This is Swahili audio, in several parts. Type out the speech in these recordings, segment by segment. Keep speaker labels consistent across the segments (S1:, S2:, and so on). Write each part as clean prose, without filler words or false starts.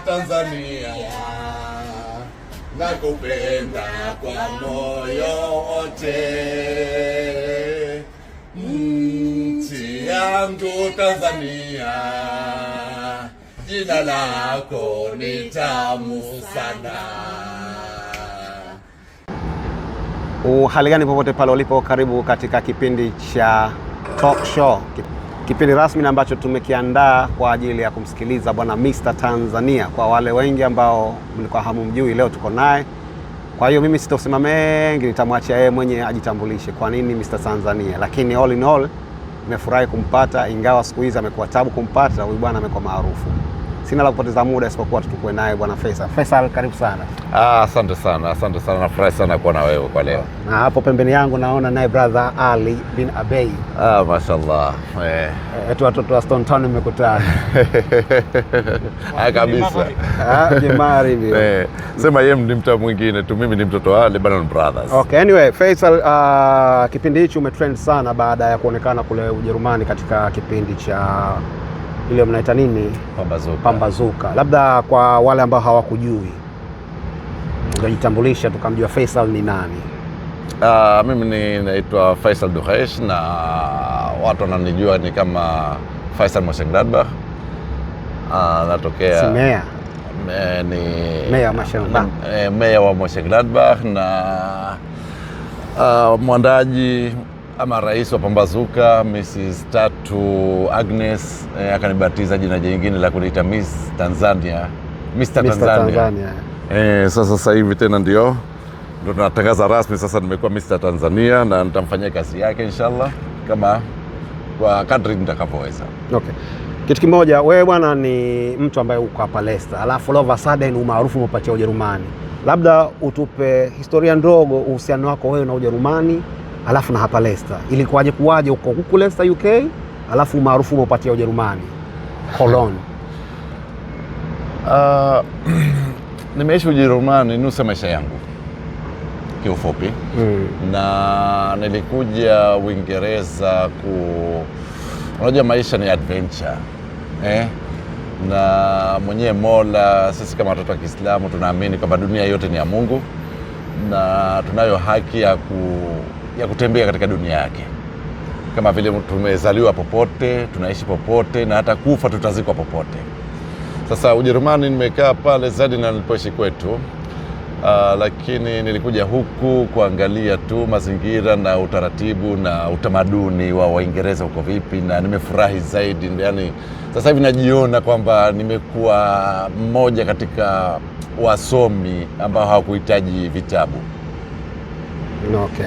S1: Tanzania, nakupenda kwa moyo wote. Nchi yangu Tanzania, jina lako ni tamu sana.
S2: Uhali gani popote pale ulipo, karibu katika kipindi cha Talk Show, kipindi rasmi na ambacho tumekiandaa kwa ajili ya kumsikiliza bwana Mr Tanzania. Kwa wale wengi ambao mlikuwa hamumjui, leo tuko naye. Kwa hiyo mimi sitosema mengi, nitamwachia yeye mwenye ajitambulishe kwa nini Mr Tanzania. Lakini all in all, nimefurahi kumpata, ingawa siku hizi amekuwa tabu kumpata huyu bwana, amekuwa maarufu. Sina la kupoteza muda isipokuwa tutukue naye bwana Faisal. Faisal, karibu sana.
S1: Ah, asante sana, asante sana, nafurahi sana kuwa na wewe kwa leo.
S2: Na hapo pembeni yangu naona naye brother Ali bin Abei.
S1: Ah, mashallah.
S2: Eti watoto wa Stone Town mmekutana.
S1: Ah, kabisa.
S2: Ah, Jemari.
S1: Sema yeye ni mtu mwingine tu, mimi ni mtoto wa Lebanon Brothers.
S2: Okay, anyway, Faisal, kipindi hichi umetrend sana baada ya kuonekana kule Ujerumani katika kipindi cha ile mnaita nini?
S1: Pambazuka.
S2: Pambazuka. Labda kwa wale ambao hawakujui, ungejitambulisha tukamjua Faisal ni nani?
S1: Mimi ni naitwa Faisal Duhesh na watu wananijua ni kama Faisal Mönchengladbach. Natokea
S2: Si meya.
S1: Ni
S2: Meya wa Mönchengladbach.
S1: Meya wa Mönchengladbach na mwandaji ama rais wa Pambazuka Mrs. Tatu Agnes akanibatiza jina jingine la kuniita Miss Tanzania, Mr.
S2: Mr.
S1: Tanzania.
S2: Tanzania.
S1: Sasa hivi tena ndio tunatangaza rasmi sasa nimekuwa Mr. Tanzania na nitamfanyia kazi yake inshallah kama kwa kadri nitakavyoweza.
S2: Okay. Kitu kimoja, wewe bwana ni mtu ambaye uko hapa Leicester, alafu all of a sudden umaarufu umepatia Ujerumani. Labda utupe historia ndogo uhusiano wako wewe na Ujerumani, alafu na hapa Leicester. Ilikuwaje kuwaje uko huku Leicester UK, alafu umaarufu umepatia Ujerumani, Cologne?
S1: Nimeishi Ujerumani nusu ya maisha yangu kiufupi. Na nilikuja Uingereza unajua maisha ni adventure, eh? Na mwenyewe Mola, sisi kama watoto wa Kiislamu tunaamini kwamba dunia yote ni ya Mungu na tunayo haki ya kutembea katika dunia yake, kama vile tumezaliwa popote, tunaishi popote na hata kufa tutazikwa popote. Sasa Ujerumani nimekaa pale zaidi na nilipoishi kwetu. Lakini nilikuja huku kuangalia tu mazingira na utaratibu na utamaduni wa Waingereza uko vipi, na nimefurahi zaidi. Yani sasa hivi najiona kwamba nimekuwa mmoja katika wasomi ambao hawakuhitaji vitabu.
S2: Okay.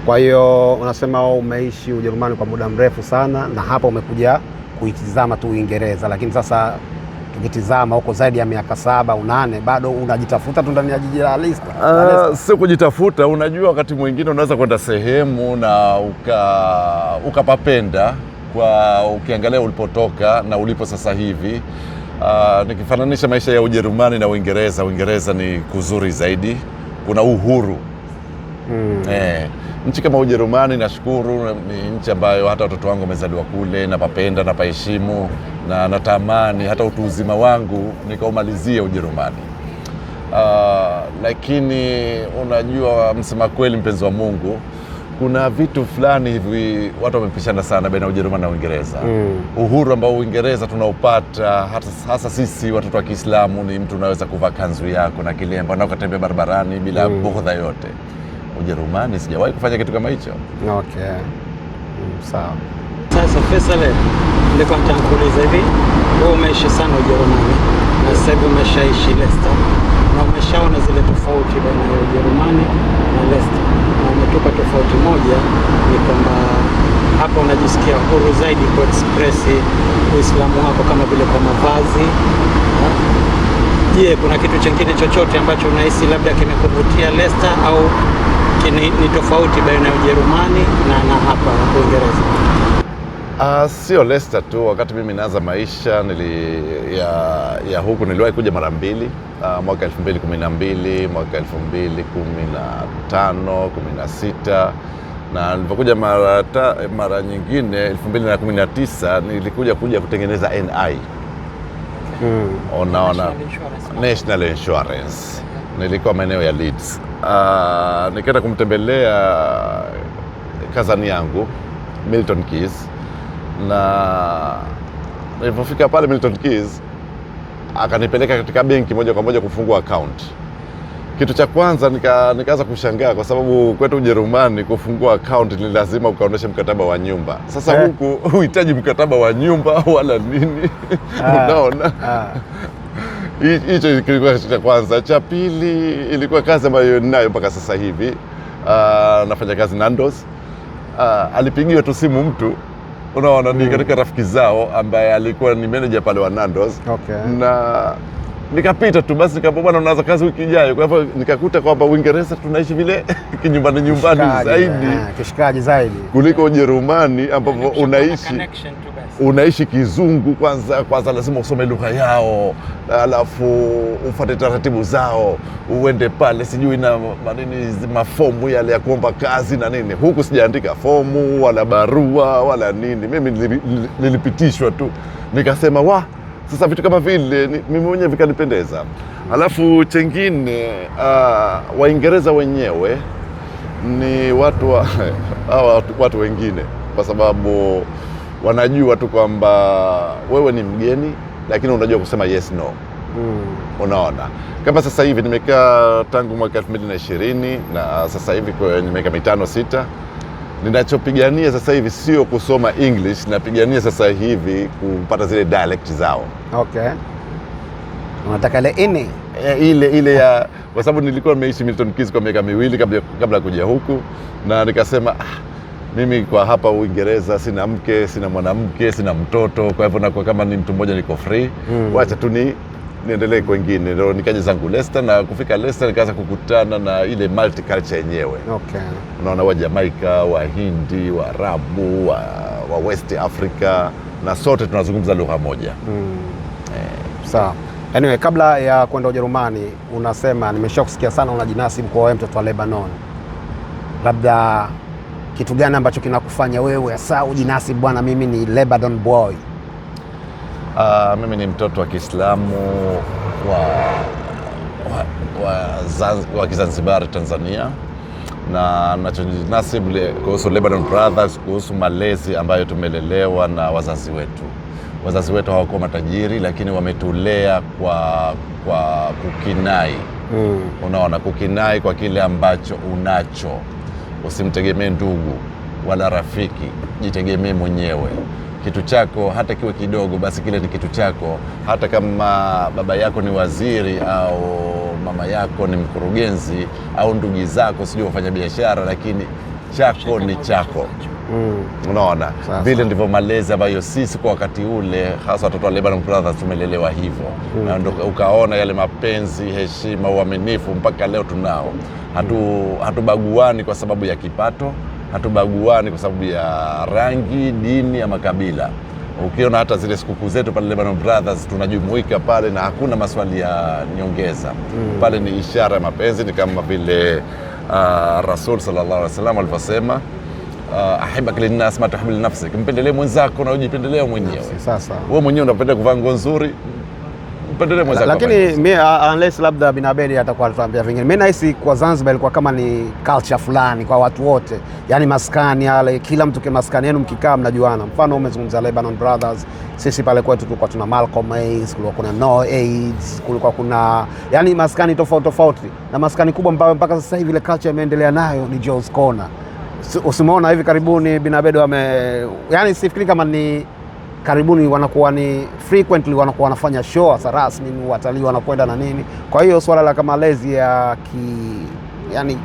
S2: Kwa hiyo unasema umeishi Ujerumani kwa muda mrefu sana na hapa umekuja kuitizama tu Uingereza, lakini sasa tukitizama huko zaidi ya miaka 7 au 8 bado unajitafuta tu ndani ya jiji la Leicester.
S1: Sio kujitafuta. Unajua, wakati mwingine unaweza kwenda sehemu na ukapapenda kwa ukiangalia ulipotoka na ulipo sasa hivi. Nikifananisha maisha ya Ujerumani na Uingereza, Uingereza ni kuzuri zaidi, kuna uhuru. Nchi kama Ujerumani nashukuru ni nchi ambayo hata watoto wangu wamezaliwa kule, napapenda, napaheshimu na natamani hata utu uzima wangu nikaumalizie Ujerumani. Lakini unajua, msema kweli, mpenzi wa Mungu, kuna vitu fulani hivi watu wamepishana sana baina ya Ujerumani na Uingereza. Uhuru ambao Uingereza tunaupata hata hasa sisi watoto wa Kiislamu ni mtu unaweza kuvaa kanzu yako na kilemba na ukatembea barabarani bila bughudha yote. Ujerumani sijawahi kufanya kitu kama hicho.
S2: Okay. Sawa.
S3: Sasa Faisal, nilikuwa nataka kuuliza hivi, wewe umeishi sana Ujerumani na sasa hivi umeshaishi Leicester na umeshaona zile tofauti baina ya Ujerumani na Leicester, na umetupa tofauti moja ni kwamba hapa unajisikia huru zaidi ku express Uislamu wako kama vile kwa mavazi. Je, kuna kitu chingine chochote ambacho unahisi labda kimekuvutia Leicester au ni tofauti baina ya Ujerumani na hapa Uingereza?
S1: Sio Leicester tu. Wakati mimi naanza maisha ya huku niliwahi kuja mara mbili, mwaka 2012, mwaka 2015, 16, na nilipokuja mara nyingine 2019 nilikuja kuja kutengeneza NI. Unaona,
S3: National Insurance.
S1: National Insurance. Nilikuwa maeneo ya Leeds. Nikaenda kumtembelea kazani yangu Milton Keys, na nilipofika pale Milton Keys akanipeleka katika benki moja kwa moja kufungua account. Kitu cha kwanza nikaanza kushangaa kwa sababu kwetu Ujerumani kufungua account ni lazima ukaonyeshe mkataba wa nyumba. Sasa huku huhitaji mkataba wa nyumba wala nini. Unaona? Hicho kilikuwa kitu cha kwanza. Cha pili ilikuwa kazi ambayo ninayo mpaka sasa hivi. Nafanya kazi Nando's. Alipigiwa tu simu mtu, unaona, ni katika rafiki zao ambaye alikuwa ni manager pale wa Nando's. Na nikapita tu basi, nikamwambia bwana, unaanza kazi wiki ijayo. Kwa hivyo nikakuta kwamba Uingereza tunaishi vile kinyumbani nyumbani
S2: Kishikaji,
S1: zaidi
S2: kishikaji zaidi.
S1: kuliko Ujerumani ambapo
S3: Yaani
S1: unaishi
S3: connection tu basi.
S1: unaishi kizungu kwanza. Kwanza lazima usome lugha yao, alafu ufuate taratibu zao, uende pale sijui na manini mafomu yale ya kuomba kazi na nini. Huku sijaandika fomu wala barua wala nini, mimi nilipitishwa tu, nikasema wa sasa vitu kama vile mimi mwenyewe vikanipendeza. Alafu chengine, Waingereza wenyewe ni watu wa, hawa watu wengine, kwa sababu wanajua tu kwamba wewe ni mgeni, lakini unajua kusema yes no. Unaona, kama sasa hivi nimekaa tangu mwaka 2020 na sasa hivi kwenye miaka 5 6, ninachopigania sasa hivi sio kusoma English, napigania sasa hivi kupata zile dialect zao.
S2: Okay. Unataka ile ini?
S1: Ile ile ya, kwa sababu nilikuwa nimeishi Milton Keys kwa miaka 2 kabla ya kuja huku, na nikasema mimi kwa hapa Uingereza sina mke, sina mwanamke, sina mtoto, kwa hivyo nakuwa kama ni mtu mmoja, niko free. Wacha tu niendelee kwengine. Ndio nikaja zangu Leicester, na kufika Leicester nikaanza kukutana na ile multiculture yenyewe. Unaona, wa Jamaica, Wahindi, Waarabu, wa West Africa, na sote tunazungumza lugha moja.
S2: Sawa. Anyway, kabla ya kwenda Ujerumani unasema nimesha kusikia sana unajinasibu kwa wewe mtoto wa Lebanon. Labda kitu gani ambacho kinakufanya wewe hasa ujinasibu, bwana, mimi ni Lebanon boy?
S1: Mimi ni mtoto wa Kiislamu wa Kizanzibari Tanzania, na nachojinasibu kuhusu Lebanon Brothers, kuhusu malezi ambayo tumelelewa na wazazi wetu. Wazazi wetu hawakuwa matajiri, lakini wametulea kwa kukinai. Unaona, kukinai kwa kile ambacho unacho. Usimtegemee ndugu wala rafiki, jitegemee mwenyewe. Kitu chako hata kiwe kidogo, basi kile ni kitu chako. Hata kama baba yako ni waziri au mama yako ni mkurugenzi au ndugu zako sijui wafanya biashara, lakini chako ni chako. Unaona, vile ndivyo malezi ambayo sisi kwa wakati ule hasa watoto wa Lebanon Brothers tumelelewa hivyo. Na ndo ukaona yale mapenzi, heshima, uaminifu mpaka leo tunao. Hatubaguani kwa sababu ya kipato, hatubaguani kwa sababu ya rangi, dini ama kabila. Ukiona hata zile sikukuu zetu pale Lebanon Brothers tunajumuika pale na hakuna maswali ya nyongeza. Pale ni ishara ya mapenzi, ni kama vile Rasul sallallahu alaihi wasallam alivyosema, ahibak linnas ma tuhibbu linafsik, mpendelee mwenzako na ujipendelee mwenyewe.
S2: Sasa
S1: Wewe mwenyewe unapenda kuvaa nguo nzuri, mpendelee mwenzako.
S2: Lakini mi unless labda Bin Abedi atakuwa atatuambia vingine, mi nahisi kwa Zanzibar ilikuwa kama ni culture fulani kwa watu wote, yaani maskani yale, kila mtu kwa maskani yenu mkikaa mnajuana. Mfano umezungumza Lebanon Brothers, sisi pale kwetu tulikuwa tuna Malcolm X, kulikuwa kuna No AIDS, kulikuwa kuna yani maskani tofauti tofauti, na maskani kubwa ambayo mpaka sasa hivi ile culture imeendelea nayo ni Joe's Corner. Usimuona hivi karibuni Bin Abedi wame, yani sifikiri kama ni karibuni wanakuwa ni frequently wanakuwa wanafanya show hasa rasmi, ni watalii wanakwenda na nini. Kwa hiyo swala la kama malezi ya yani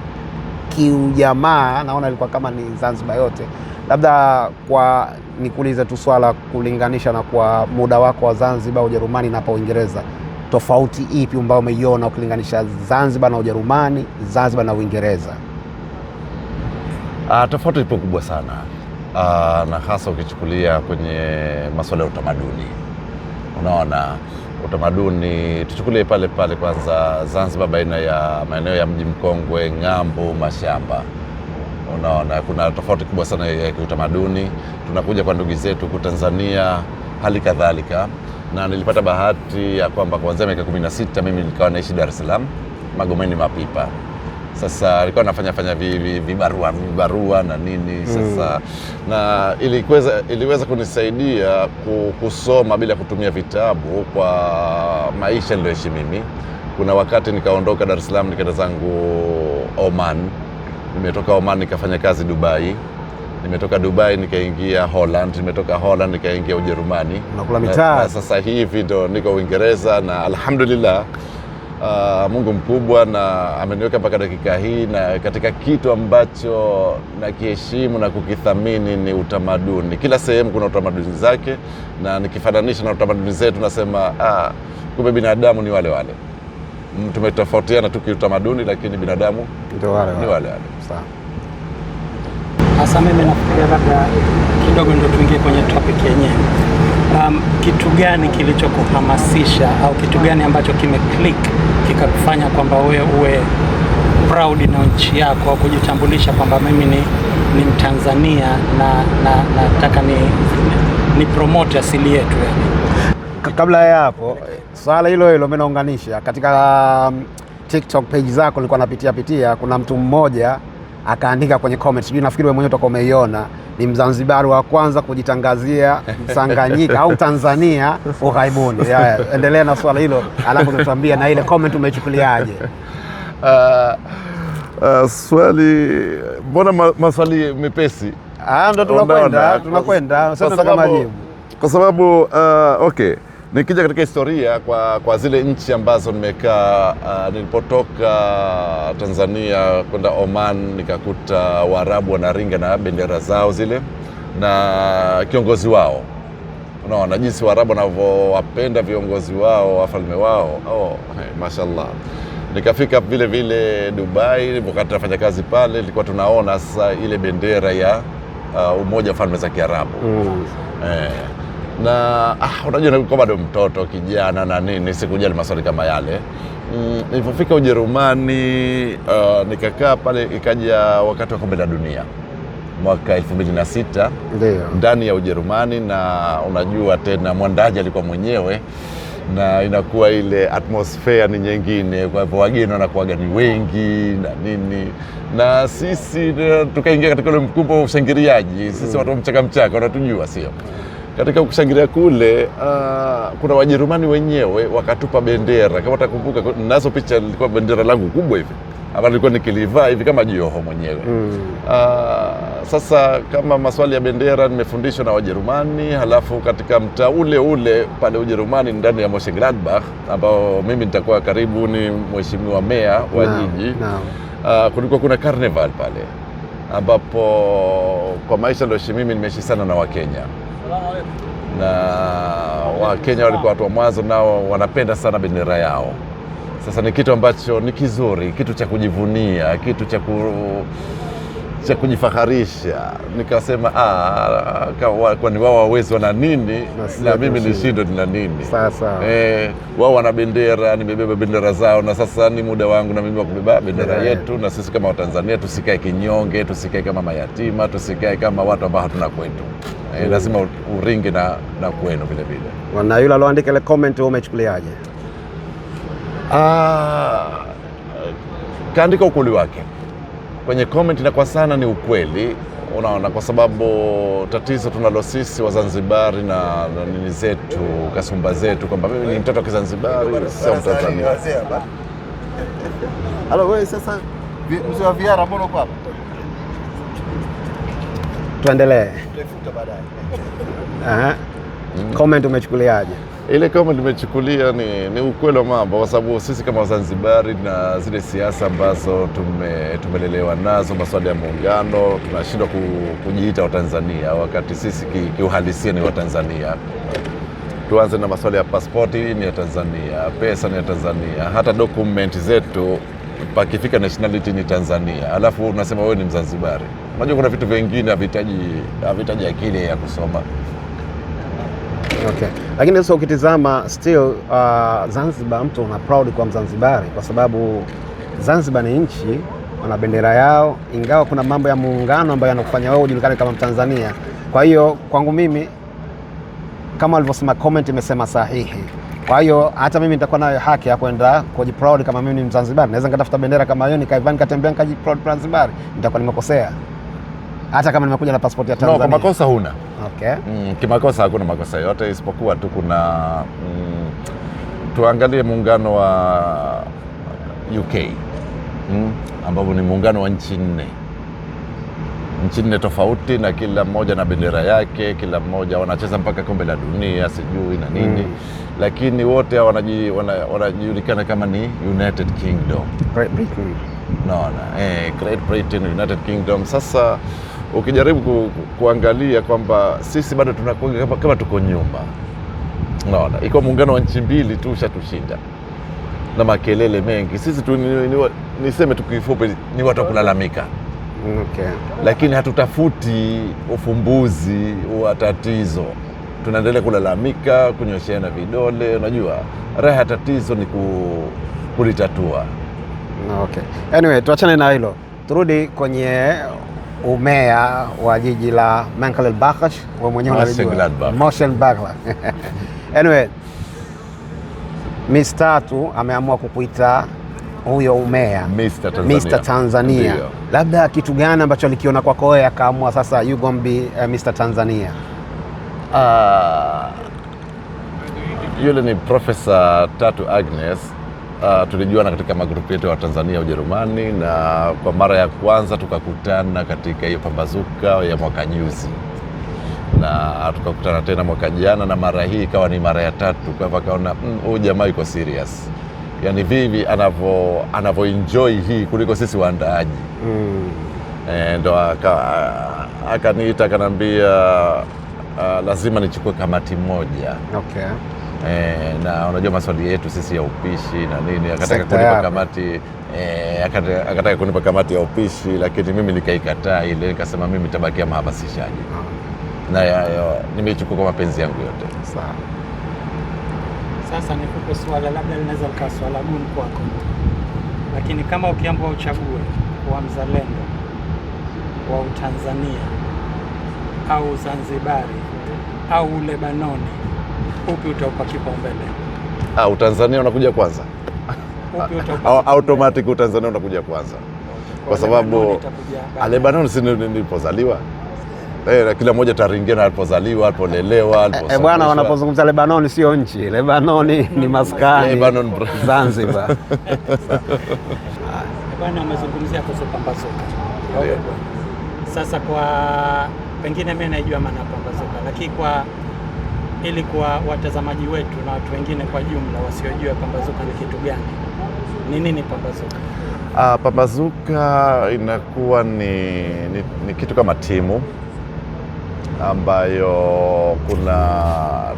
S2: kiujamaa naona ilikuwa kama ni Zanzibar yote. Labda kwa nikuulize tu swala kulinganisha na kwa muda wako wa Zanzibar, Ujerumani na hapa Uingereza, tofauti ipi ambayo umeiona ukilinganisha Zanzibar na Ujerumani, Zanzibar na Uingereza?
S1: Tofauti ipo kubwa sana. Na hasa ukichukulia kwenye masuala ya utamaduni. Unaona, utamaduni tuchukulie pale pale kwanza Zanzibar, baina ya maeneo ya Mji Mkongwe, Ng'ambo, Mashamba. Unaona kuna tofauti kubwa sana ya kiutamaduni. Tunakuja kwa ndugu zetu huku Tanzania, hali kadhalika. Na nilipata bahati ya kwamba kuanzia miaka 16 mimi nilikuwa naishi Dar es Salaam, Magomeni Mapipa. Sasa alikuwa nafanya fanya vibarua vibarua na nini sasa, na iliweza kunisaidia kusoma bila kutumia vitabu kwa maisha niliyoishi mimi. Kuna wakati nikaondoka Dar es Salaam nikaenda zangu Oman. Nimetoka Oman nikafanya kazi Dubai. Nimetoka Dubai nikaingia Holland, nimetoka Holland nikaingia Ujerumani.
S2: Unakula mitaa.
S1: Na sasa hivi ndo niko Uingereza na alhamdulillah, Mungu mkubwa na ameniweka mpaka dakika hii, na katika kitu ambacho nakiheshimu na kukithamini ni utamaduni. Kila sehemu kuna utamaduni zake, na nikifananisha na utamaduni zetu nasema kumbe binadamu ni wale wale. Tumetofautiana tu kiutamaduni, lakini binadamu
S2: Ndio wale
S1: ni wale wale.
S2: Sawa.
S3: Sasa mimi nafikiria labda kidogo ndio tuingie kwenye topic yenyewe. Kitu gani kilichokuhamasisha au kitu gani ambacho kimeclick kikakufanya kwamba wewe uwe proud na nchi yako au kujitambulisha kwamba mimi ni Mtanzania na nataka ni promote asili yetu yani?
S2: Kabla ya hapo, swala hilo hilo mimi naunganisha katika TikTok page zako nilikuwa napitia pitia, kuna mtu mmoja akaandika kwenye comments, sijui nafikiri wewe mwenyewe utakuwa umeiona, ni Mzanzibari wa kwanza kujitangazia Mtanganyika au Tanzania ughaibuni. Endelea na swala hilo alafu tutuambie na ile comment umeichukuliaje.
S1: Swali, mbona maswali mepesi?
S2: Ndo tunakwenda sasa tunataka majibu.
S1: Kwa sababu okay, nikija katika historia kwa zile nchi ambazo nimekaa, nilipotoka Tanzania kwenda Oman nikakuta Waarabu wanaringa na bendera zao zile na kiongozi wao. Unaona jinsi Waarabu wanavyowapenda viongozi wao, wafalme wao. Oh, hey, mashallah. Nikafika vile vile Dubai, wakati nafanya kazi pale nilikuwa tunaona sasa ile bendera ya Umoja wa Falme za Kiarabu. Na unajua nilikuwa bado mtoto kijana na nini, sikujali maswali kama yale. Nilipofika Ujerumani, nikakaa pale, ikaja wakati wa kombe la dunia mwaka 2006 ndani ya Ujerumani, na unajua tena mwandaji alikuwa mwenyewe na inakuwa ile atmosphere ni nyingine, kwa hivyo wageni wanakuwa ni wengi na nini, na sisi tukaingia katika ule mkumbo wa ushangiliaji. Sisi watu mchaka mchaka wanatujua, sio? Katika kushangilia kule, kuna Wajerumani wenyewe wakatupa bendera. Kama utakumbuka, nazo picha, ilikuwa bendera langu kubwa hivi ambayo nilikuwa nikilivaa hivi kama joho mwenyewe. Sasa kama maswali ya bendera nimefundishwa na Wajerumani, halafu katika mtaa ule ule pale Ujerumani ndani ya Mönchengladbach ambao mimi nitakuwa karibu ni mheshimiwa meya wa jiji. Kulikuwa kuna carnival pale ambapo kwa maisha ndio mimi nimeishi sana na Wakenya. Na Wakenya walikuwa watu wa mwanzo, nao wanapenda sana bendera yao. Sasa ni kitu ambacho ni kizuri, kitu cha kujivunia, kitu cha kujifaharisha. Nikasema kwani wao wawezi wana nini na mimi nishindwe nina nini?
S2: Sasa
S1: wao wana bendera, nimebeba bendera zao, na sasa ni muda wangu na mimi wa kubeba bendera yetu. Na sisi kama Watanzania tusikae kinyonge, tusikae kama mayatima, tusikae kama watu ambao hatuna kwetu. Lazima uringe na kwenu vile vile.
S2: Na yule aloandika ile comment wewe umechukuliaje?
S1: Kaandika ukweli wake kwenye comment, na kwa sana ni ukweli, unaona, kwa sababu tatizo tunalo sisi Wazanzibari na nini zetu, kasumba zetu, kwamba mimi ni mtoto wa Kizanzibari sio Mtanzania.
S4: Halo wewe sasa mzee wa VR mbona uko hapa?
S2: Tuendelee.
S4: Tutafuta baadaye.
S2: Comment umechukuliaje?
S1: Ile comment nimechukulia ni ukweli wa mambo, kwa sababu sisi kama Wazanzibari na zile siasa ambazo tumelelewa nazo, masuala ya muungano, tunashindwa kujiita Watanzania wakati sisi kiuhalisia ni Watanzania. Tuanze na masuala ya pasipoti ni ya Tanzania, pesa ni ya Tanzania, hata dokumenti zetu pakifika nationality ni Tanzania, alafu unasema wewe ni Mzanzibari. Unajua kuna vitu vingine havihitaji akili ya kusoma.
S2: Okay. Lakini sasa ukitizama still Zanzibar, mtu una proud kwa Mzanzibari kwa sababu Zanzibar ni nchi, wana bendera yao, ingawa kuna mambo ya muungano ambayo yanakufanya wewe ujulikane kama Mtanzania. Kwa hiyo kwangu mimi Kama walivyosema, comment imesema sahihi. Kwa hiyo hata mimi nitakuwa nayo haki ya kwenda kujiproud kama mimi ni Mzanzibari. Naweza nikatafuta bendera kama hiyo nikaivaa, nikatembea, nikajiproud Zanzibar. Nitakuwa nimekosea hata kama nimekuja na passport ya
S1: No,
S2: Tanzania?
S1: kwa makosa huna.
S2: Okay.
S1: Kimakosa hakuna makosa yote isipokuwa tu kuna tuangalie muungano wa UK, ambapo ni muungano wa nchi nne tofauti, na kila mmoja na bendera yake, kila mmoja wanacheza mpaka kombe la dunia sijui na nini, lakini wote hao wanajulikana kama ni United Kingdom.
S2: Great Britain.
S1: Naona Great Britain, United Kingdom. Sasa ukijaribu kuangalia kwamba sisi bado tunakuwa kama tuko nyuma, unaona, iko muungano wa nchi mbili tu ushatushinda na makelele mengi. Sisi tu niseme tu kifupi, ni watu wa kulalamika, lakini hatutafuti ufumbuzi wa tatizo. Tunaendelea kulalamika, kunyosheana vidole. Unajua, raha ya tatizo ni kulitatua.
S2: Okay. Anyway, tuachane na hilo, turudi kwenye umeya wa jiji la Mönchengladbach, wewe mwenyewe unalijua.
S1: Mönchengladbach.
S2: Mönchengladbach. Anyway, Miss Tatu ameamua kukuita huyo umeya
S1: Mr. Tanzania.
S2: Mr. Tanzania.
S1: Ndio.
S2: Labda kitu gani ambacho alikiona kwako wewe akaamua sasa you gonna be Mr. Tanzania?
S1: Ah, yule ni Profesa Tatu Agnes. Tulijuana katika magrupu yetu ya Tanzania Ujerumani, na kwa mara ya kwanza tukakutana katika hiyo pambazuka ya mwaka juzi, na tukakutana tena mwaka jana, na mara hii ikawa ni mara ya tatu. Kwa hivyo akaona huyu jamaa yuko serious, yaani vivi anavyo enjoy hii kuliko sisi waandaaji. Ndo akaniita akaniambia lazima nichukue kamati moja. Na unajua maswali yetu sisi ya upishi na nini, akataka
S2: Sekta
S1: kunipa
S2: yako.
S1: kamati akataka kunipa kamati ya upishi, lakini mimi nikaikataa ile, nikasema mimi nitabakia mhamasishaji na nimeichukua kwa mapenzi yangu yote.
S2: Sawa.
S3: Sasa nikupe swala, labda linaweza likawa swala gumu kwako, lakini kama ukiambiwa uchague wa mzalendo wa Utanzania au Zanzibari au Lebanoni, upi utaupa kipaumbele?
S1: Ah, Utanzania unakuja kwanza.
S3: Upi utaupa
S1: Au-
S3: kipaumbele?
S1: Automatic Utanzania unakuja kwanza kwa sababu
S3: Lebanoni itakuja baadaye.
S1: Lebanon si nilipozaliwa. Na kila mmoja taringia na alipozaliwa, alipolelewa,
S2: E, bwana, wanapozungumza Lebanoni sio nchi. Lebanoni ni maskani
S1: Lebanon, bro.
S2: Zanzibar.
S3: Bwana, umezungumzia kuhusu pambazuka.
S1: Ndio.
S3: Sasa kwa pengine mimi naijua maana ya pambazuka, lakini kwa ili kwa watazamaji wetu na watu wengine kwa jumla wasiojua pambazuka ni kitu gani, ni nini pambazuka?
S1: Ah, pambazuka inakuwa ni kitu kama timu ambayo kuna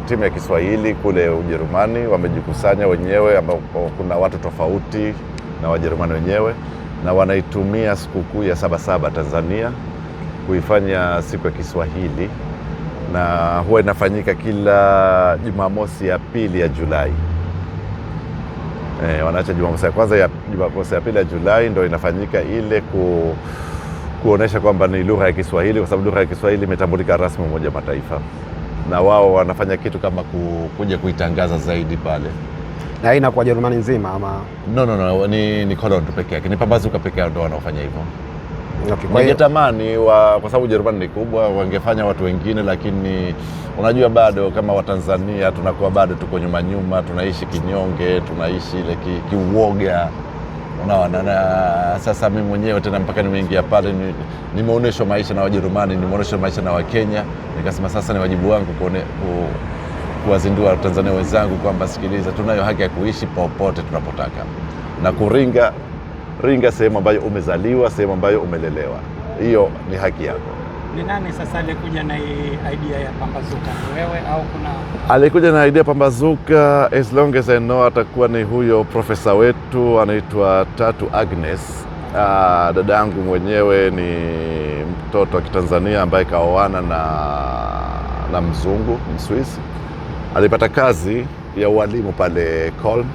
S1: timu ya Kiswahili kule Ujerumani wamejikusanya wenyewe, ambapo kuna watu tofauti na Wajerumani wenyewe, na wanaitumia sikukuu ya Sabasaba Tanzania kuifanya siku ya Kiswahili, na huwa inafanyika kila Jumamosi ya pili ya Julai. Wanaacha Jumamosi ya kwanza ya Jumamosi ya pili ya Julai ndo inafanyika ile kuonesha kwamba ni lugha ya Kiswahili, kwa sababu lugha ya Kiswahili imetambulika rasmi Umoja wa Mataifa, na wao wanafanya kitu kama kuja kuitangaza zaidi pale.
S2: Na hii inakuwa Jerumani nzima ama?
S1: No, no, no, ni Cologne tu peke yake, ni Pambazuka peke yao ndo wanaofanya hivyo.
S2: Okay, kwa hiyo
S1: Ningetamani kwa sababu Ujerumani ni kubwa, wangefanya watu wengine, lakini unajua bado kama Watanzania tunakuwa bado tuko nyuma nyuma, tunaishi kinyonge, tunaishi ile kiuoga, unaona. Na sasa mimi mwenyewe tena mpaka nimeingia pale nimeonyeshwa maisha na Wajerumani, nimeonyeshwa maisha na Wakenya, nikasema sasa ni wajibu wangu kuwazindua Watanzania wenzangu kwamba sikiliza, tunayo haki ya kuishi popote tunapotaka na kuringa ringa sehemu ambayo umezaliwa, sehemu ambayo umelelewa, hiyo ni haki yako.
S3: Ni nani sasa aliyekuja na hii idea ya pambazuka? Ni wewe au kuna
S1: Alikuja na idea Pambazuka, as long as I know, atakuwa ni huyo profesa wetu anaitwa Tatu Agnes. Dada yangu mwenyewe ni mtoto wa Kitanzania ambaye kaoana na mzungu Mswisi. Alipata kazi ya ualimu pale Köln,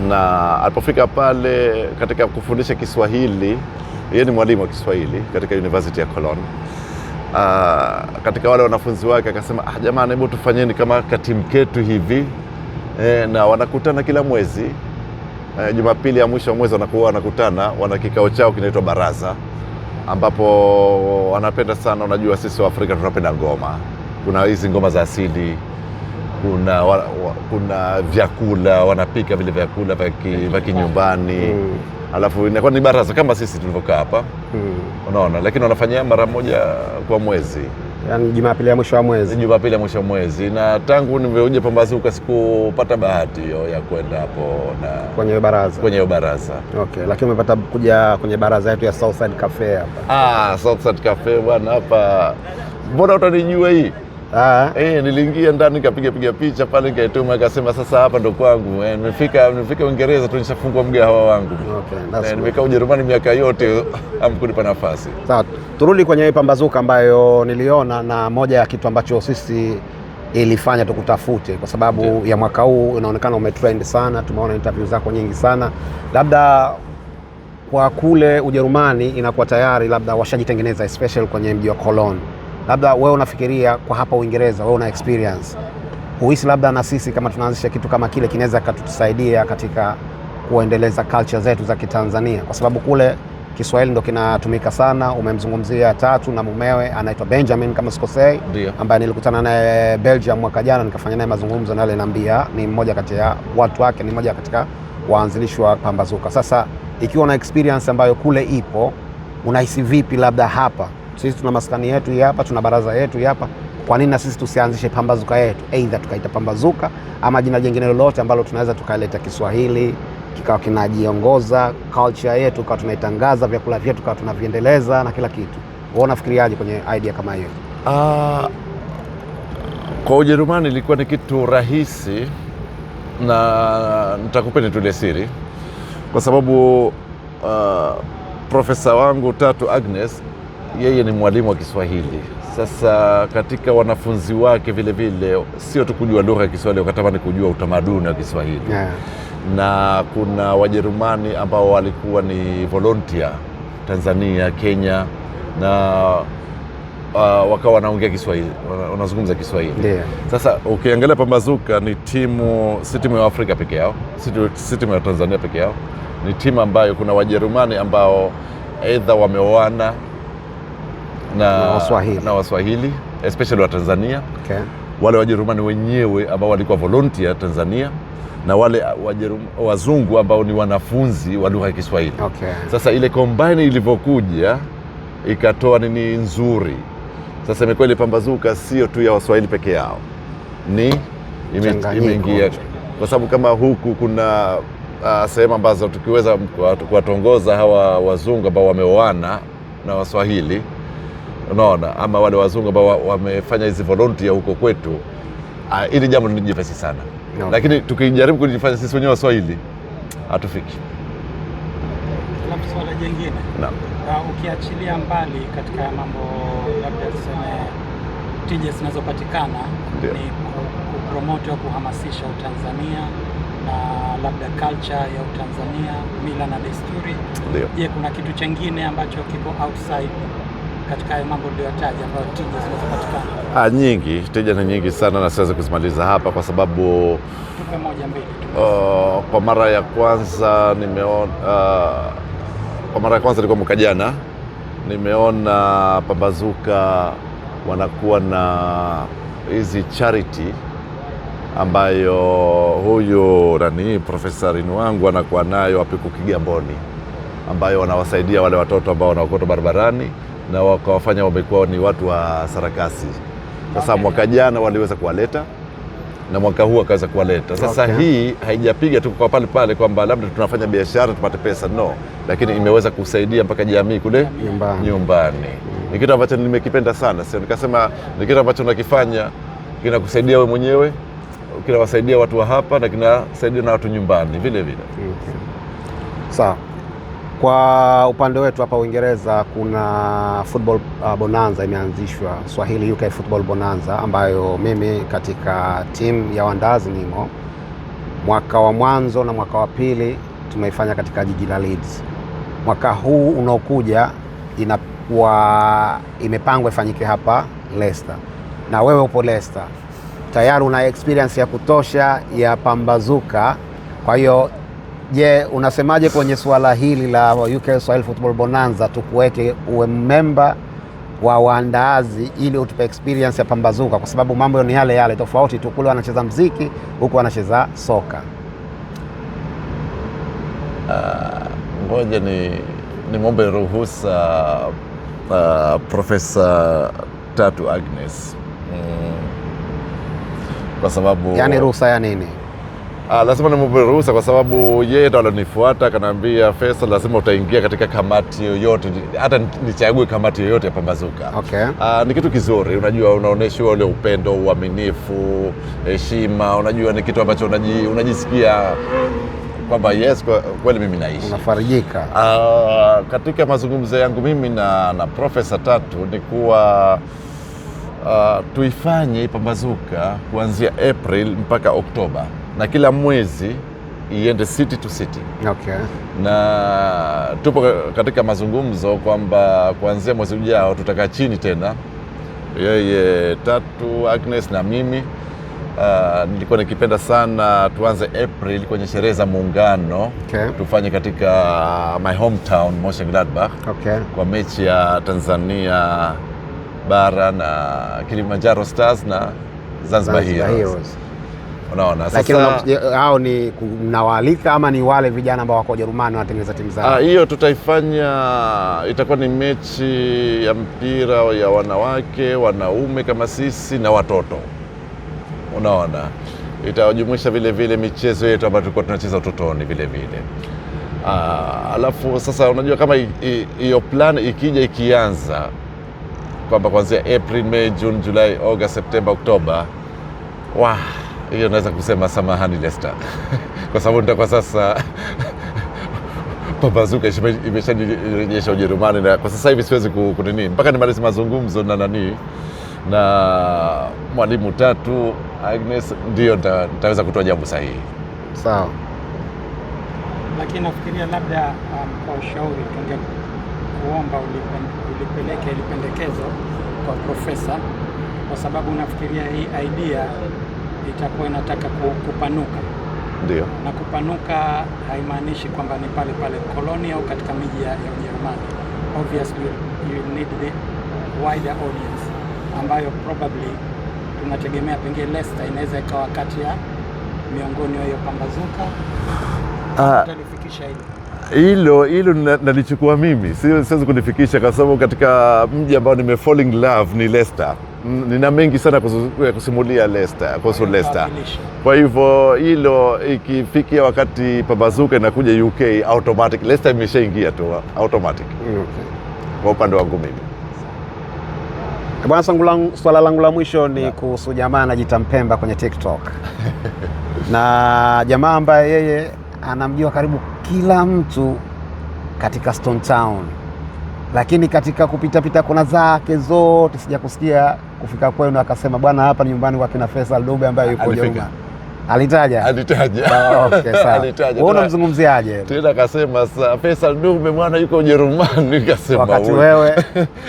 S1: na alipofika pale katika kufundisha Kiswahili, yeye ni mwalimu wa Kiswahili katika University ya Cologne. Katika wale wanafunzi wake akasema, jamani, hebu tufanyeni kama katimu ketu hivi na wanakutana kila mwezi Jumapili ya mwisho wa mwezi wanakuwa wanakutana, wana kikao chao kinaitwa baraza, ambapo wanapenda sana. Unajua sisi wa Afrika tunapenda ngoma, kuna hizi ngoma za asili, kuna vyakula wanapika vile vyakula vya kinyumbani alafu inakuwa ni baraza kama sisi tulivyokaa hapa unaona, lakini wanafanyia mara moja kwa mwezi,
S2: Yaani Jumapili ya mwisho wa mwezi.
S1: Jumapili ya mwisho wa mwezi. Na tangu nimekuja Pambazuka sikupata bahati hiyo ya kwenda hapo na
S2: Kwenye baraza.
S1: kwenye hiyo baraza.
S2: Okay, lakini umepata kuja kwenye baraza yetu ya Southside Cafe hapa.
S1: Southside Cafe bwana, hapa mbona utanijua hii? Niliingia ndani nikapiga piga picha pale nikaituma, akasema sasa hapa ndo kwangu. Nimefika Uingereza tu nishafungua mgahawa wangu.
S2: Okay, that's good.
S1: Nimekaa Ujerumani miaka yote hamkunipa nafasi.
S2: Sawa, turudi kwenye Pambazuka ambayo niliona, na moja ya kitu ambacho sisi ilifanya tukutafute kwa sababu ya mwaka huu unaonekana umetrend sana, tumeona interview zako nyingi sana. Labda kwa kule Ujerumani inakuwa tayari labda washajitengeneza, especially kwenye mji wa Cologne. Labda wewe unafikiria kwa hapa Uingereza, wewe una experience, huhisi labda na sisi kama tunaanzisha kitu kama kile kinaweza katutusaidia katika kuendeleza culture zetu za Kitanzania, kwa sababu kule Kiswahili ndo kinatumika sana. Umemzungumzia Tatu na mumewe anaitwa Benjamin kama sikosei, ambaye nilikutana naye Belgium mwaka jana, nikafanya naye mazungumzo, na aliniambia ni mmoja kati ya watu wake, ni mmoja katika waanzilishi wa Pambazuka. Sasa ikiwa na experience ambayo kule ipo, unahisi vipi labda hapa sisi tuna maskani yetu hii hapa, tuna baraza yetu hii hapa, kwa nini na sisi tusianzishe Pambazuka yetu, either tukaita Pambazuka ama jina jingine lolote ambalo tunaweza tukaleta Kiswahili kikawa kinajiongoza, culture yetu kawa tunaitangaza, vyakula vyetu kawa tunaviendeleza na kila kitu. Wewe unafikiriaje kwenye idea kama hiyo?
S1: Kwa Ujerumani ilikuwa ni kitu rahisi, na nitakupeni tu ile siri kwa sababu profesa wangu Tatu Agnes yeye ni mwalimu wa Kiswahili. Sasa katika wanafunzi wake vile vile sio tu kujua lugha ya Kiswahili, wakatamani kujua utamaduni wa Kiswahili. Na kuna Wajerumani ambao walikuwa ni volunteer Tanzania, Kenya, na wakawa wanaongea Kiswahili, wanazungumza Kiswahili. Sasa ukiangalia Pambazuka ni timu, si timu ya Afrika peke yao, si timu ya Tanzania peke yao, ni timu ambayo kuna Wajerumani ambao either wameoana
S2: na
S1: Waswahili especially wa Tanzania. Wale Wajerumani wenyewe ambao walikuwa volunteer Tanzania na wale wazungu ambao ni wanafunzi wa lugha ya Kiswahili. Sasa ile combine ilivyokuja ikatoa nini nzuri. Sasa imekuwa ile Pambazuka sio tu ya Waswahili peke yao, ni imeingia kwa sababu kama huku kuna sehemu ambazo tukiweza kuwatongoza hawa wazungu ambao wameoana na Waswahili, unaona, ama wale wazungu ambao wamefanya hizi volunteer huko kwetu, ili jambo ni jepesi sana. Lakini tukijaribu kujifanya sisi wenyewe Waswahili hatufiki.
S3: Alafu swala jingine, ukiachilia mbali katika mambo labda tuseme tija zinazopatikana ni kupromote au kuhamasisha Utanzania na labda culture ya Utanzania, mila na desturi. Je, kuna kitu chengine ambacho kiko outside katika hayo mambo uliyotaja ambayo tija zinazopatikana?
S1: Nyingi, tija ni nyingi sana na siwezi kuzimaliza hapa kwa sababu
S3: tupe moja mbili tu.
S1: Kwa mara ya kwanza nimeona kwa mara ya kwanza ilikuwa mwaka jana, nimeona Pambazuka wanakuwa na hizi charity ambayo huyu nani Profesa Rinu wangu anakuwa nayo hapo Kigamboni, ambayo wanawasaidia wale watoto ambao wanaokotwa barabarani na wakawafanya wamekuwa ni watu wa sarakasi. Sasa mwaka jana waliweza kuwaleta na mwaka huu akaweza kuwaleta. Sasa hii haijapiga tu kwa pale pale kwamba labda tunafanya biashara tupate pesa, no, lakini imeweza kusaidia mpaka jamii kule nyumbani. Ni kitu ambacho nimekipenda sana. Sio nikasema ni kitu ambacho nakifanya kinakusaidia wewe mwenyewe, kinawasaidia watu wa hapa na kinasaidia na watu nyumbani vile vile.
S2: Sawa. Kwa upande wetu hapa Uingereza kuna football bonanza imeanzishwa, Swahili UK Football Bonanza, ambayo mimi katika timu ya waandazi nimo. Mwaka wa mwanzo na mwaka wa pili tumeifanya katika jiji la Leeds. Mwaka huu unaokuja itakuwa imepangwa ifanyike hapa Leicester, na wewe upo Leicester tayari una experience ya kutosha ya Pambazuka. Kwa hiyo je, unasemaje kwenye suala hili la UK Swahili Football Bonanza, tukuweke uwe memba wa waandaazi ili utupe experience ya Pambazuka, kwa sababu mambo ni yale yale, tofauti tu kule wanacheza mziki, huku wanacheza soka.
S1: Ngoja ni nimwombe ruhusa Profesa Tatu Agnes, kwa sababu
S2: Yaani ruhusa ya nini?
S1: Lazima nimwombe ruhusa kwa sababu yeye ndo alonifuata akaniambia, Faisal, lazima utaingia katika kamati yoyote, hata nichague kamati yoyote ya Pambazuka.
S2: Okay.
S1: Ni kitu kizuri, unajua, unaonyeshwa ule upendo, uaminifu, heshima, unajua ni kitu ambacho unajisikia kwamba yes, kweli mimi naishi.
S2: Unafarijika.
S1: Katika mazungumzo yangu mimi na Profesa Tatu ni kuwa tuifanye Pambazuka kuanzia April mpaka Oktoba, na kila mwezi iende city to city.
S2: Okay.
S1: Na tupo katika mazungumzo kwamba kuanzia mwezi ujao tutakaa chini tena, yeye Tatu Agnes na mimi. Nilikuwa nikipenda sana tuanze April kwenye sherehe za Muungano.
S2: Okay.
S1: Tufanye katika my hometown Mönchengladbach.
S2: Okay.
S1: Kwa mechi ya Tanzania bara na Kilimanjaro Stars na Zanzibar Heroes.
S2: Heroes.
S1: Unaona,
S2: Lakini
S1: sasa
S2: hao ni mnawaalika ama ni wale vijana ambao wako Ujerumani wanatengeneza timu zao?
S1: Hiyo tutaifanya, itakuwa ni mechi ya mpira ya wanawake, wanaume kama sisi na watoto. Unaona, itawajumuisha vile vile michezo yetu ambayo tulikuwa tunacheza utotoni vile vile. Alafu sasa unajua kama hiyo plan ikija ikianza kwamba kuanzia April, May, June, July, August, September, Oktoba, wah, hiyo naweza kusema samahani Leicester kwa sababu nitakuwa sasa Pambazuka imeshanirejesha Ujerumani, na kwa sasa hivi siwezi kunini mpaka nimalize mazungumzo na nani na mwalimu Tatu Agnes, ndio nitaweza kutoa jambo sahihi.
S2: Sawa.
S3: Lakini nafikiria labda kwa ushauri tungekuomba ulipeleke ili pendekezo kwa profesa, kwa sababu nafikiria hii idea itakuwa inataka kupanuka.
S1: Ndio.
S3: Na kupanuka haimaanishi kwamba ni pale pale Cologne au katika miji ya Ujerumani. Obviously you will need the wider audience ambayo probably tunategemea pengine Leicester inaweza ikawa kati ya miongoni wa hiyo Pambazuka. Tutalifikisha hilo.
S1: Hilo nalichukua mimi, siwezi kulifikisha kwa sababu katika mji ambao nime fall in love ni Leicester. Nina mengi sana kusimulia Leicester, kuhusu Leicester. Kwa hivyo hilo ikifikia wakati Pambazuka inakuja UK automatic, Leicester imeshaingia tu automatic.
S2: Okay.
S1: Kwa upande wangu mimi.
S2: Bwana, swala langu la mwisho ni kuhusu jamaa anajiita Mpemba kwenye TikTok. Na jamaa ambaye yeye anamjua karibu kila mtu katika Stone Town, lakini katika kupita-pita kona zake zote sijakusikia kufika kwenu akasema bwana hapa ni nyumbani kwa kina Faisal Dube ambaye yuko
S1: Alifika.
S2: Ujerumani. Alitaja?
S1: Alitaja.
S2: Okay, sawa.
S1: Alitaja.
S2: Wewe unamzungumziaje?
S1: Tena akasema Faisal Dube bwana yuko Ujerumani. Nikasema
S2: Wakati
S1: huyu.
S2: wewe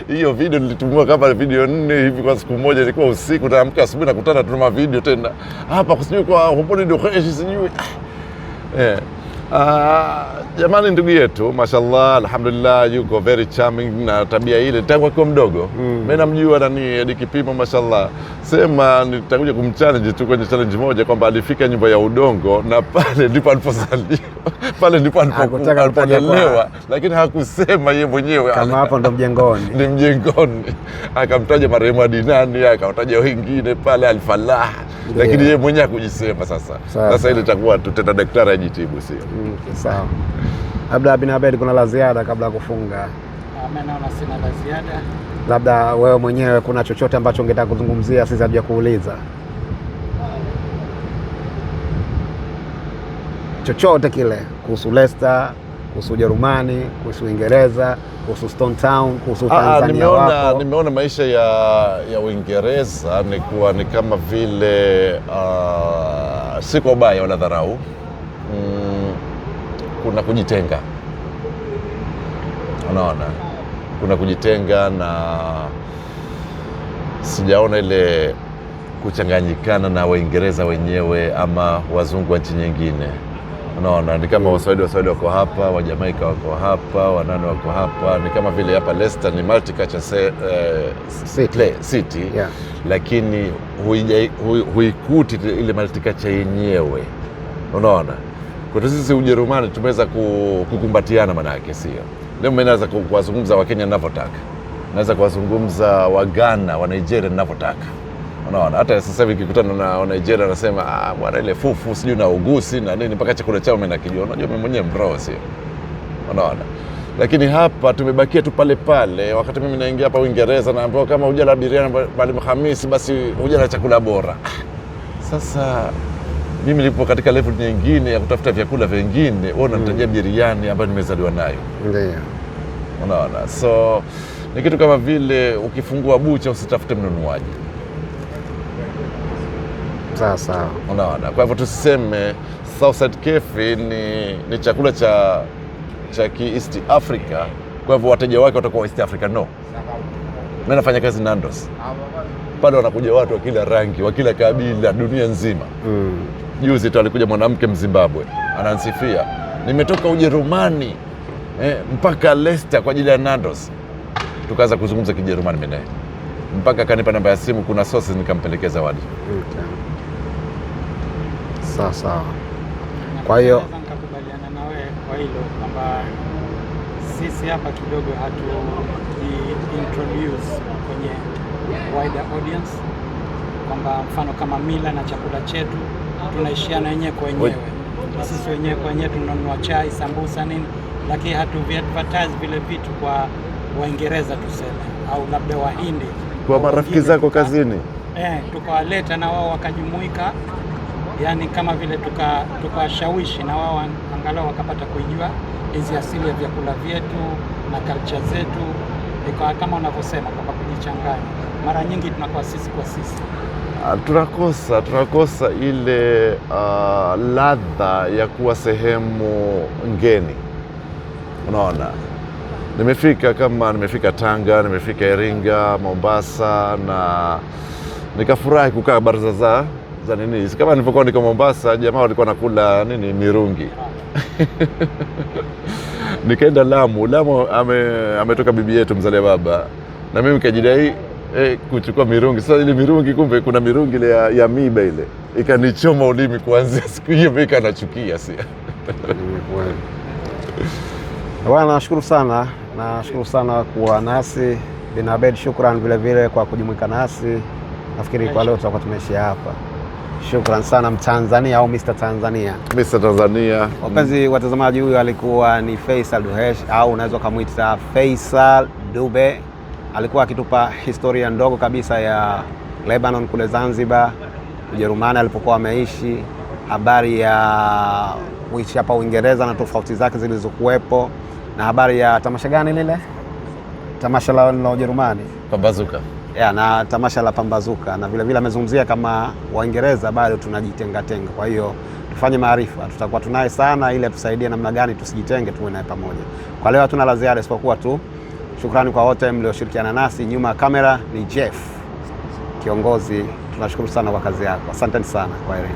S1: Hiyo video nilitumiwa kama video 4 hivi kwa siku moja, ilikuwa usiku, naamka asubuhi nakutana tuna video tena hapa sijui kwa Humboni Dukeshi sijui. Jamani, ndugu yetu mashallah, alhamdulillah, yuko very charming na tabia ile tangu akiwa mdogo. Mimi namjua nani Eddie Kipimo mashallah. Sema nitakuja kumchallenge tu kwenye challenge moja kwamba alifika nyumba ya udongo na pale ndipo alipozaliwa. Pale ndipo
S2: Hakutaka kutaja kwa
S1: alipolelewa, lakini hakusema yeye mwenyewe.
S2: Kama hapo ndo mjengoni.
S1: Ni mjengoni. Akamtaja marehemu Adinani, akamtaja wengine pale Alfalah. Lakini yeye mwenyewe hakujisema sasa. Sasa ile itakuwa tu tena daktari ajitibu, sio?
S2: Okay, sawa. Labda bin Abed kuna la ziada kabla ya kufunga?
S3: Mimi naona sina la ziada.
S2: Labda wewe mwenyewe kuna chochote ambacho ungetaka kuzungumzia sisi hatujakuuliza? Chochote kile kuhusu Leicester, kuhusu Ujerumani, kuhusu Uingereza, kuhusu Stone Town, kuhusu Tanzania wako.
S1: Nimeona maisha ya Uingereza ni kuwa ni kama vile si kwa ubaya wala dharau. Kuna kujitenga. Unaona? Kuna kujitenga na sijaona ile kuchanganyikana na Waingereza wenyewe ama wazungu wa nchi nyingine. Unaona, ni kama Waswahili wako hapa, Wajamaika wako hapa, wanane wako hapa. Ni kama vile hapa Leicester ni multicultural
S2: City.
S1: City.
S2: Yeah.
S1: Lakini huikuti ile multicultural yenyewe. Unaona, kwetu sisi Ujerumani tumeweza kukumbatiana, manake sio leo mimi naweza kuwazungumza Wakenya ninavyotaka, naweza kuwazungumza wa Ghana, wa Nigeria ninavyotaka. Unaona, hata sasa hivi nikikutana na wa Nigeria nasema bwana ile fufu sijui na ugusi na nini, mpaka chakula chao mimi nakijua. Unajua mimi mwenyewe mroho sio? Unaona, lakini hapa tumebakia tu pale pale. Wakati mimi naingia hapa Uingereza naambiwa kama hujala biriani Mwalimu Hamisi basi hujala chakula bora. Sasa mimi nipo katika level nyingine ya kutafuta vyakula vingine, wewe unanitajia biriani ambayo nimezaliwa nayo.
S2: Ndio.
S1: Unaona, so ni kitu kama vile ukifungua bucha usitafute mnunuaji.
S2: Sawa sawa.
S1: Unaona, kwa hivyo tuseme Southside Cafe ni chakula cha ki East Africa, kwa hivyo wateja wake watakuwa East Africa. No, mimi nafanya kazi Nando's, pale wanakuja watu wa kila rangi, wa kila kabila, dunia nzima. Juzi tu alikuja mwanamke Mzimbabwe ananisifia, nimetoka Ujerumani mpaka Leicester kwa ajili ya Nando's. Tukaanza kuzungumza Kijerumani mimi naye mpaka akanipa namba ya simu, kuna sources nikampelekea zawadi.
S2: Okay. Sawa sawa. Kwa hiyo
S3: Naweza nikakubaliana na wewe kwa hilo kwamba sisi hapa kidogo hatuji introduce kwenye wider audience, kwamba mfano kama mila na chakula chetu tunaishiana wenyewe kwa wenyewe, na sisi wenyewe kwa wenyewe tunanunua chai, sambusa, nini, lakini hatuvi advertise vile vitu kwa Waingereza tuseme, au labda Wahindi
S1: Kwa
S3: au
S1: marafiki
S3: wengine
S1: zako kazini.
S3: Tukawaleta na wao wakajumuika, yani kama vile tukawashawishi na wao angalau wakapata kuijua hizi asili ya vyakula vyetu na culture zetu, ikawa kama unavyosema kwamba kujichanganya. Mara nyingi tunakuwa sisi kwa sisi.
S1: Tunakosa ile ladha ya kuwa sehemu ngeni. Unaona, nimefika Tanga, nimefika Iringa, Mombasa na nikafurahi kukaa baraza za nini. Kama nilivyokuwa niko Mombasa, jamaa walikuwa nakula nini mirungi. Nikaenda Lamu. Lamu ametoka bibi yetu mzalia baba, na mimi nikajidai kuchukua mirungi. Sasa ile mirungi, kumbe kuna mirungi ile ya miba ile ikanichoma ulimi. Kuanzia siku hiyo mimi kanachukia si
S2: Ni kweli. Bwana, nashukuru sana, nashukuru sana kuwa nasi Bin Abed, shukran vile vile kwa kujumuika nasi. Nafikiri kwa leo tutakuwa tumeishia hapa. Shukran sana Mtanzania au Mr Tanzania.
S1: Mr Tanzania.
S2: Wapenzi watazamaji, huyu alikuwa ni Faisal Duhesh au unaweza ukamwita Faisal Dube. Alikuwa akitupa historia ndogo kabisa ya Lebanon kule Zanzibar, Ujerumani alipokuwa ameishi, habari ya kuishi hapa Uingereza na tofauti zake zilizokuwepo, na habari ya tamasha gani lile, tamasha la Ujerumani
S1: Pambazuka.
S2: Ya, na tamasha la Pambazuka, na vile vile amezungumzia kama Waingereza bado tunajitengatenga. Kwa hiyo tufanye maarifa, tutakuwa tunaye sana ili atusaidie namna gani tusijitenge, tuwe naye pamoja. Kwa leo hatuna la ziada isipokuwa tu shukrani kwa wote mlioshirikiana nasi. Nyuma ya kamera ni Jeff kiongozi, tunashukuru sana kwa kazi yako. Asanteni sana, kwaherini.